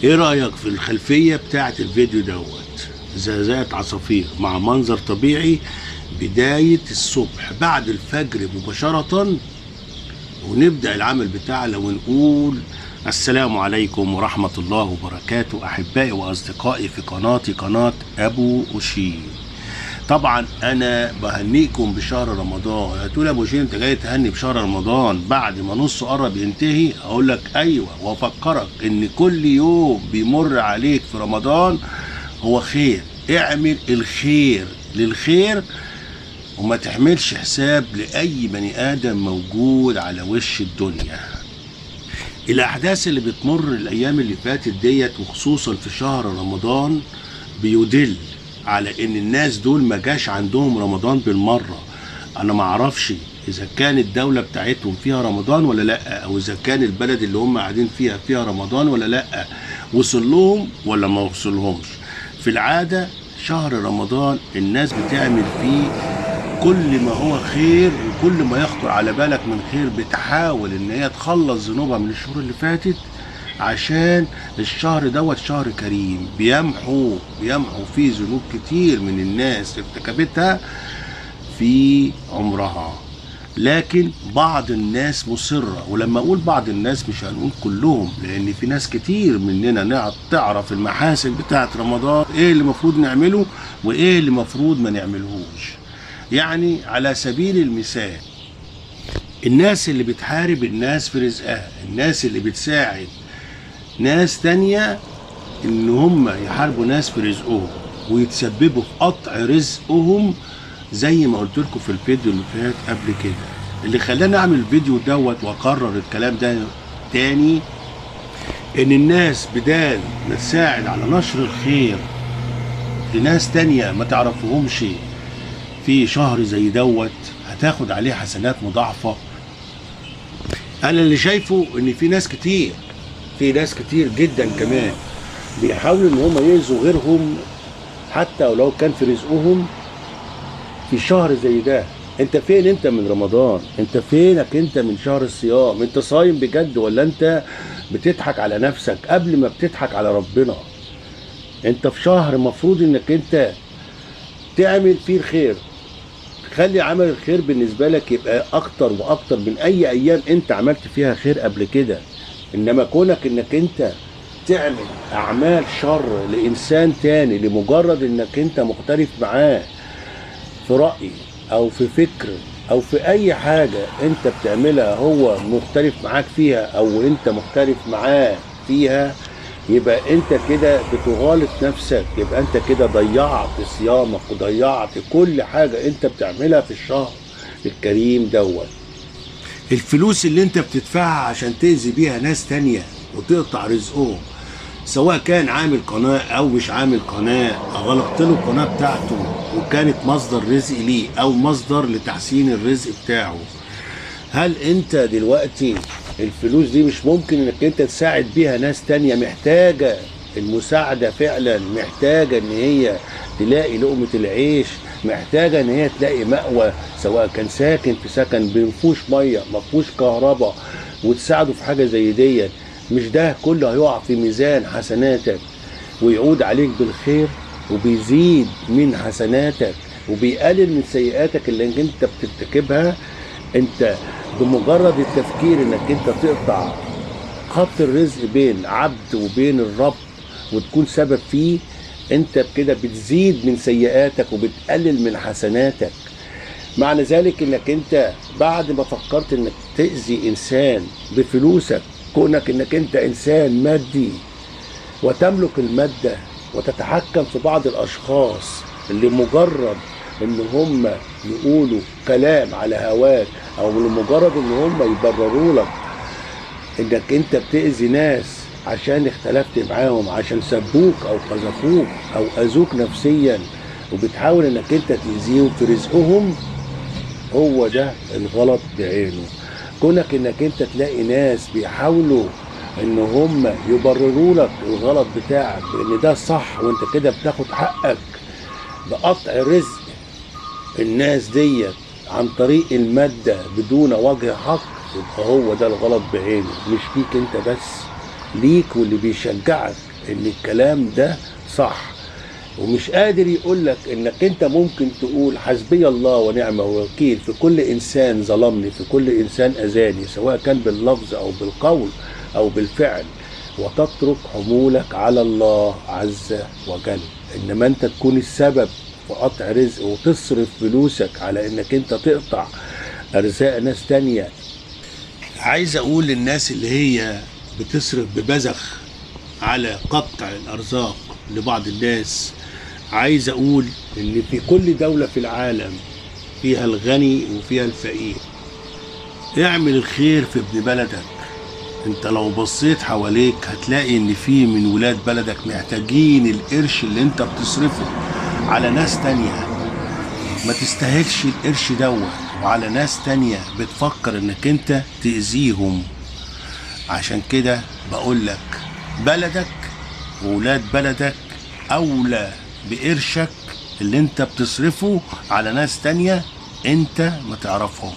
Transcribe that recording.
ايه رأيك في الخلفية بتاعة الفيديو دوت؟ زقزقة عصافير مع منظر طبيعي، بداية الصبح بعد الفجر مباشرة، ونبدأ العمل بتاعنا ونقول السلام عليكم ورحمة الله وبركاته. أحبائي وأصدقائي في قناتي، قناة أبو أوشين. طبعا أنا بهنيكم بشهر رمضان. هتقول يا أبو أوشين أنت جاي تهني بشهر رمضان بعد ما نصه قرب ينتهي؟ أقول لك أيوة، وأفكرك إن كل يوم بيمر عليك في رمضان هو خير. اعمل الخير للخير وما تحملش حساب لأي بني آدم موجود على وش الدنيا. الأحداث اللي بتمر الأيام اللي فاتت ديت وخصوصا في شهر رمضان بيدل على إن الناس دول ما جاش عندهم رمضان بالمرة. أنا ما أعرفش إذا كان الدولة بتاعتهم فيها رمضان ولا لأ، أو إذا كان البلد اللي هم قاعدين فيها فيها رمضان ولا لأ، وصل لهم ولا ما وصلهمش. في العادة شهر رمضان الناس بتعمل فيه كل ما هو خير، وكل ما يخطر على بالك من خير بتحاول ان هي تخلص ذنوبها من الشهور اللي فاتت، عشان الشهر دوت شهر كريم بيمحو فيه ذنوب كتير من الناس ارتكبتها في عمرها. لكن بعض الناس مصرة، ولما اقول بعض الناس مش هنقول كلهم، لان في ناس كتير مننا تعرف المحاسن بتاعت رمضان، ايه اللي المفروض نعمله وايه اللي المفروض ما نعملهوش. يعني على سبيل المثال الناس اللي بتحارب الناس في رزقها، الناس اللي بتساعد ناس تانية ان هم يحاربوا ناس في رزقهم ويتسببوا في قطع رزقهم، زي ما قلت لكم في الفيديو اللي فات قبل كده. اللي خلاني اعمل الفيديو دوت واكرر الكلام ده تاني، ان الناس بدال ما تساعد على نشر الخير لناس تانية ما تعرفهمش في شهر زي دوت هتاخد عليه حسنات مضاعفة. انا اللي شايفه ان في ناس كتير، في ناس كتير جدا كمان بيحاولوا ان هم يأذوا غيرهم حتى ولو كان في رزقهم في شهر زي ده. انت فين انت من رمضان؟ انت فينك انت من شهر الصيام؟ انت صايم بجد ولا انت بتضحك على نفسك قبل ما بتضحك على ربنا؟ انت في شهر مفروض انك انت تعمل فيه الخير، خلي عمل الخير بالنسبة لك يبقى اكتر واكتر من اي ايام انت عملت فيها خير قبل كده. انما كونك انك انت تعمل اعمال شر لانسان تاني لمجرد انك انت مختلف معاه في رأي او في فكر او في اي حاجة انت بتعملها هو مختلف معاك فيها او انت مختلف معاه فيها، يبقى انت كده بتغالط نفسك، يبقى انت كده ضيعت صيامك وضيعت كل حاجة انت بتعملها في الشهر الكريم دوت. الفلوس اللي انت بتدفعها عشان تأذي بيها ناس تانية وتقطع رزقهم، سواء كان عامل قناة او مش عامل قناة، غلقت له القناة بتاعته وكانت مصدر رزق ليه او مصدر لتحسين الرزق بتاعه، هل انت دلوقتي الفلوس دي مش ممكن انك انت تساعد بيها ناس تانية محتاجة المساعدة فعلا، محتاجة ان هي تلاقي لقمة العيش، محتاجة ان هي تلاقي مأوى، سواء كان ساكن في سكن مفيهوش مية مفيهوش كهرباء، وتساعده في حاجة زي دي؟ مش ده كله هيقع في ميزان حسناتك ويعود عليك بالخير وبيزيد من حسناتك وبيقلل من سيئاتك اللي انت بترتكبها؟ انت بمجرد التفكير انك انت تقطع خط الرزق بين عبد وبين الرب وتكون سبب فيه، انت بكده بتزيد من سيئاتك وبتقلل من حسناتك. معنى ذلك انك انت بعد ما فكرت انك تأذي انسان بفلوسك، كونك انك انت انسان مادي وتملك المادة وتتحكم في بعض الاشخاص اللي مجرد ان هم يقولوا كلام على هواك او لمجرد ان هم يبرروا لك انك انت بتأذي ناس عشان اختلفت معاهم، عشان سبوك او قذفوك او اذوك نفسيا، وبتحاول انك انت تأذيهم في رزقهم، هو ده الغلط بعينه. كونك انك انت تلاقي ناس بيحاولوا ان هم يبرروا لك الغلط بتاعك بان ده صح وانت كده بتاخد حقك بقطع رزق الناس ديت عن طريق المادة بدون وجه حق، يبقى هو ده الغلط بعينه، مش ليك انت بس، ليك واللي بيشجعك ان الكلام ده صح، ومش قادر يقولك انك انت ممكن تقول حسبي الله ونعم الوكيل في كل انسان ظلمني، في كل انسان اذاني، سواء كان باللفظ او بالقول او بالفعل، وتترك حمولك على الله عز وجل. انما انت تكون السبب في قطع رزق وتصرف فلوسك على انك انت تقطع ارزاق ناس تانية. عايز اقول للناس اللي هي بتصرف ببذخ على قطع الارزاق لبعض الناس، عايز اقول ان في كل دولة في العالم فيها الغني وفيها الفقير. اعمل الخير في ابن بلدك. انت لو بصيت حواليك هتلاقي ان في من ولاد بلدك محتاجين القرش اللي انت بتصرفه على ناس تانية ما تستاهلش القرش دوت، وعلى ناس تانية بتفكر انك انت تأذيهم. عشان كده بقولك بلدك وولاد بلدك اولى بقرشك اللي انت بتصرفه على ناس تانية انت ما تعرفهم.